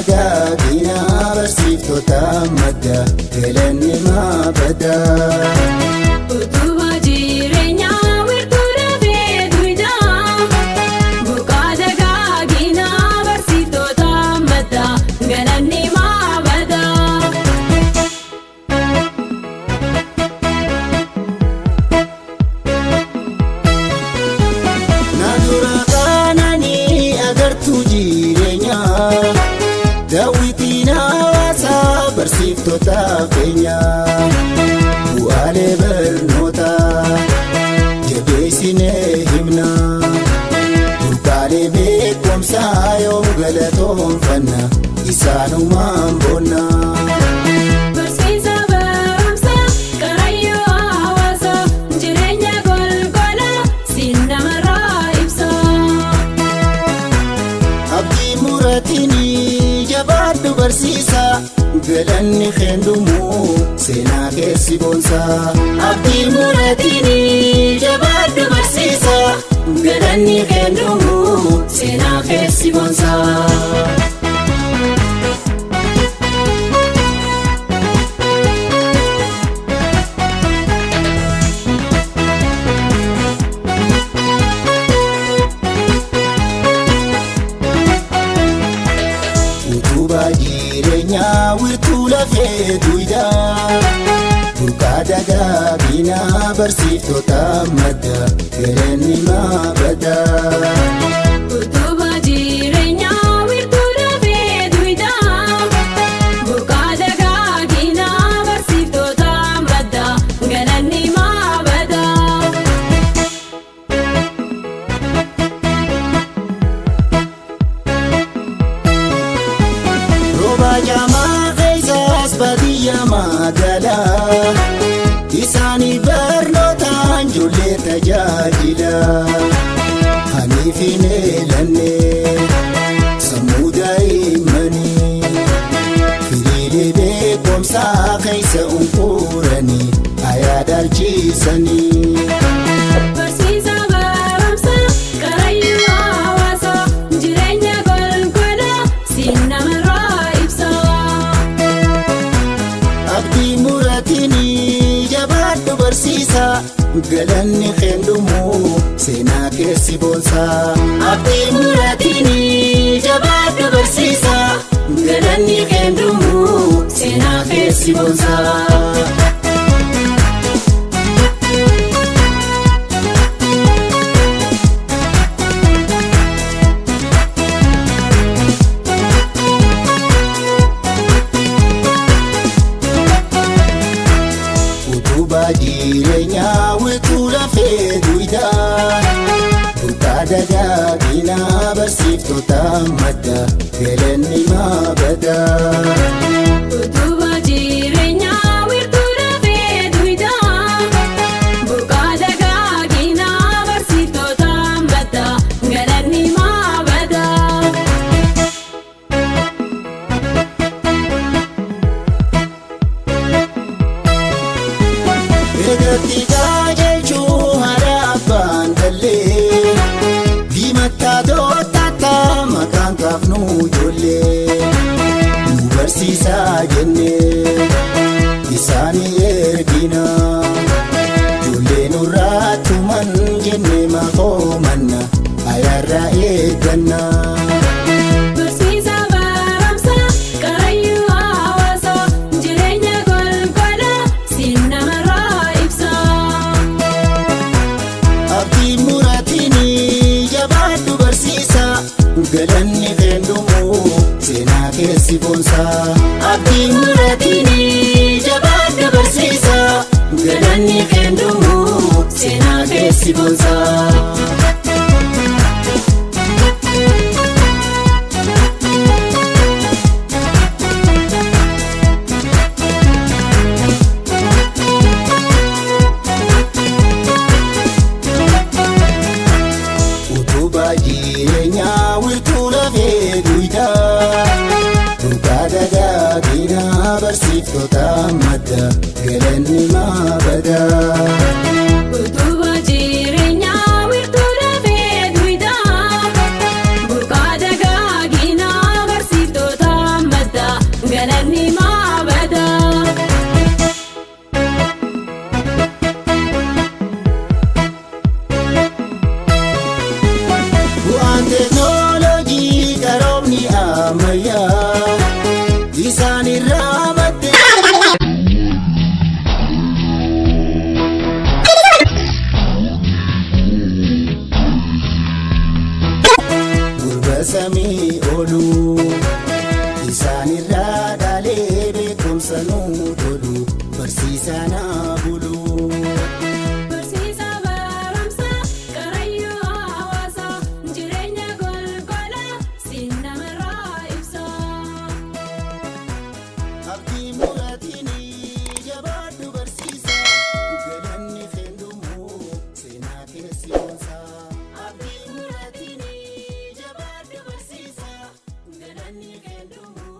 Dagaaginaa barsiiftota madda galanni maa badaa. Utubaa jireenyaa wiirtuu lafee duwidaa. Burqaa dagaaginaa barsiiftota madda galanni maa badaa. Naannoo kananii agartuu jireenyaa. Daawwitiin hawaasaa barsiiftota keenyaa. Bu'aalee barnootaa jabeessinee himna. Burqaalee beekumsaa yoom galatoonfanna isaanumaan boonna. Barsiisa barumsaa qarayyoo hawaasaa jireenya golgola siin namarraa ibsa. Abdii muraatiinii jabaadhu barsiisa galanni keendumuu seenaa keessi boonsaa. Abdii muraatiinii jabaadhu barsiisa galanni keendumuu seenaa keessi boonsaa. Utubaa jireenyaa wiirtuu lafee duwidaa. Burqaa dagaaginaa barsiiftota madda galanni maa badaa. Utubaa jireenyaa wiirtuu lafee duwidaa. Burqaa dagaaginaa barsiiftota madda galanni maa badaa. Rooba jaamaa keessaas baadiyyaa magaalaa. Isaanii barnootaan ijoollee tajaajila. Haniif hin eelanne sammuu daa'immanii. Firiilee beekumsaa keessa unkuuranii ayaa dhaalchisanii. Barsiisa barumsaa qarayyoo hawaasaa jireenya golgola siin namarraa ibsa. Abdii muraatiinii jabaadhu barsiisa galanni keendumuu seenaa keessi boonsaa. Abdii muraatiinii jabaadhu barsiisa galanni keendumuu seenaa keessi boonsaa. Utubaa jireenyaa wiirtuu lafee duwidaa. Burqaa dagaaginaa barsiiftota madda galanni maa badaa. Utubaa jireenyaa wiirtuu lafee duwidaa. Burqaa dagaaginaa barsiiftota madda galanni maa badaa. Eegatti qajeelchuu haadha abbaan gallee. Diimataa dootataa maqaan kaafnu ijoollee. Nu barsiisaa jennee isaanii ergina. Ijoollee nurraa tuman jennee maqoomanna ayaarraa eegganna. Barsiisa barumsaa qarayyoo hawaasaa jireenya golgola siin namarraa ibsa. Abdii muraatiinii jabaadhu barsiisa galanni keendumuu seenaa keessi boonsaa. Abdii muraatiinii jabaadhu barsiisa galanni keendumuu seenaa keessi boonsaa. Utubaa jireenyaa wiirtuu lafee duwidaa. Burqaa dagaaginaa barsiiftota madda galanni maa badaa. Utubaa jireenyaa wiirtuu lafee duwidaa. Burqaa dagaaginaa barsiiftota Barsiisaa naa buluu. Barsiisaa barumsaa Qarayyuu hawaasaa jireenya golgolaa siin namarraa ibsaa. Abdii muraatiini jabaadhu barsiisaa galanni kendumu seenaa keessi boonsaa. Abdii muraatiini jabaadhu barsiisaa galanni kendumu.